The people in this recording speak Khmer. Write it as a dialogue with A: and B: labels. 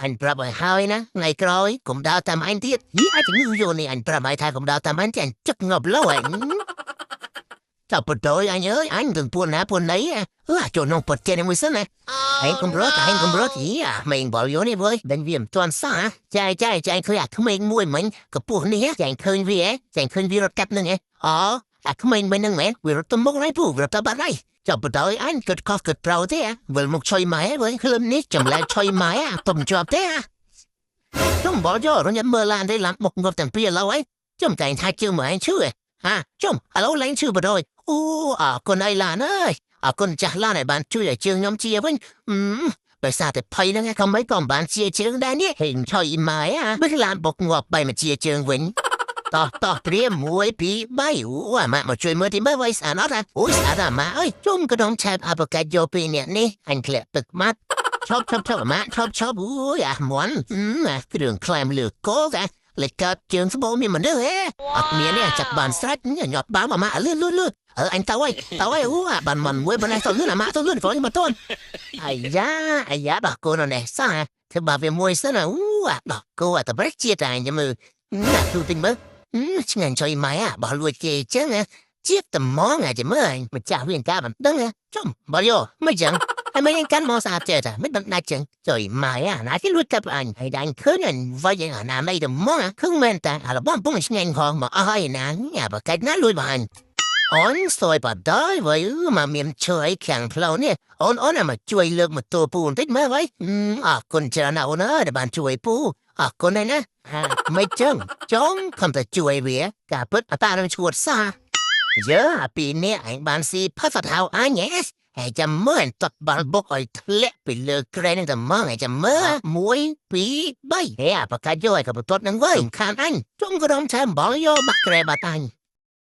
A: អញប្រាប់ឲ្យហើយណាថ្ងៃក្រោយកុំដើរតាមអញទៀតយីអាចងឺយោនេះអញប្រាប់ឲ្យថាកុំដើរតាមអញទេអញចឹកងាប់លោអញចាប់បដ ாய் អញអើយអញនឹងពួនណាពួនណីអឺចូលនងពត់ចេះមួយសិនណាឯងកុំរត់ឯងកុំរត់យីអាមេងបលយោនេះវើយដឹងវាមិនទាន់សោះចែចែចែឃើញអាក្មេងមួយមិញកពស់នេះចែឃើញវាចែឃើញវារត់កាប់នឹងឯងអូអាក្មេងមិញហ្នឹងមែនវារត់ទៅមុខហើយពូវារត់ទៅបាត់ហើយចាប់បដ ாய் អញគិតខុសគិតត្រូវទេវិលមុខឆុយម៉ែវើយក្លឹមនេះចម្លែកឆុយម៉ែអាទំជាប់ទេ ជុំបលយោរញមើលឡានទេឡានបុកងាប់ទាំងពីរឥឡូវហើយជុំតែងថាជើងមកឯងឈឺហាជុំឥឡូវឡើងឈឺបដ ாய் អូអរគុណអីឡានអើយអរគុណចាស់ឡានឲ្យបានជួយឲ្យជើងខ្ញុំជាវិញអឺដោយសារតែភ័យហ្នឹងក៏មិនក៏មិនបានជាជើងដែរនេះហេងឆុយម៉ែអាមិនឡានបុកងាប់បែរមកជាជើងវិញតោះតោះត្រៀម1 2 3អូអាម៉ាក់មកជួយមើលទីមើលໄວស្អាតអត់អូយស្អាតអាម៉ាក់អើយជុំក៏ដងឆែបអបកាច់យកពីអ្នកនេះអញធ្លាក់ទឹកម៉ាត់ឈប់ឈប់ឈប់អាម៉ាក់ឈប់ឈប់អូយអាមន់អាគ្រឿងក្លែមលើកោកាលេចកើតជើងស្បូមានមនុស្សហេអត់មានទេចាប់បានស្រេចញាត់បាល់អាម៉ាក់លឿនលឿនលឿនអឺអញទៅហើយទៅហើយអូអាបានមិនមួយប៉ុណ្ណេះទៅលឿនអាម៉ាក់ទៅលឿនព្រោះមកតន់អាយ៉ាអាយ៉ាដោះកូននេះសោះធ្វើបាវាមួយសិនអូអាដោះគោអាតប្រជាតិអញមើលណាទូទិញមើលឆ្ងាញ់ចុយម៉ែអាបោះលួចគេចឹងជាតិត្មងអាចមើលម្ចាស់វាការមិនដឹងចំបើយោមិនចឹងហើយមិនកាន់មកស្អាតចេះតែមិនដឹងណាច់ចឹងចុយម៉ែអាណាគេលួចកាប់អញហើយដាញ់ឃើញអញវាយអាណាមិនទៅមកខឹងមែនតាអារបស់ពងឆ្ងាញ់ផងមកអស់ហើយណាញ៉ាបកាច់ណាលួចបាញ់អូនសយបដ ாய் វើមកមានជួយខាងផ្លូវនេះអូនអូនមកជួយលើកម៉ូតូពូបន្តិចមើលໄວអរគុណច្រើនណាស់អូនអើយដែលបានជួយពូអរគុណណាស់ណាមិនចឹងចង់ខំតែជួយវាការពិតអតានឹងឈួតសោះយើអាពីនេះឯងបានស៊ីផាត់ហៅអញហ៎ហើយចាំមើលតត់បាល់បុកឲ្យធ្លាក់ពីលើក្រែនឹងតែមកហើយចាំមើល1 2 3ហេអាបកាយកឲ្យក៏បន្ទាត់នឹងវិញខានអញជុំក្រុមឆែមបល់យកបាក់ក្រែបាត់អញ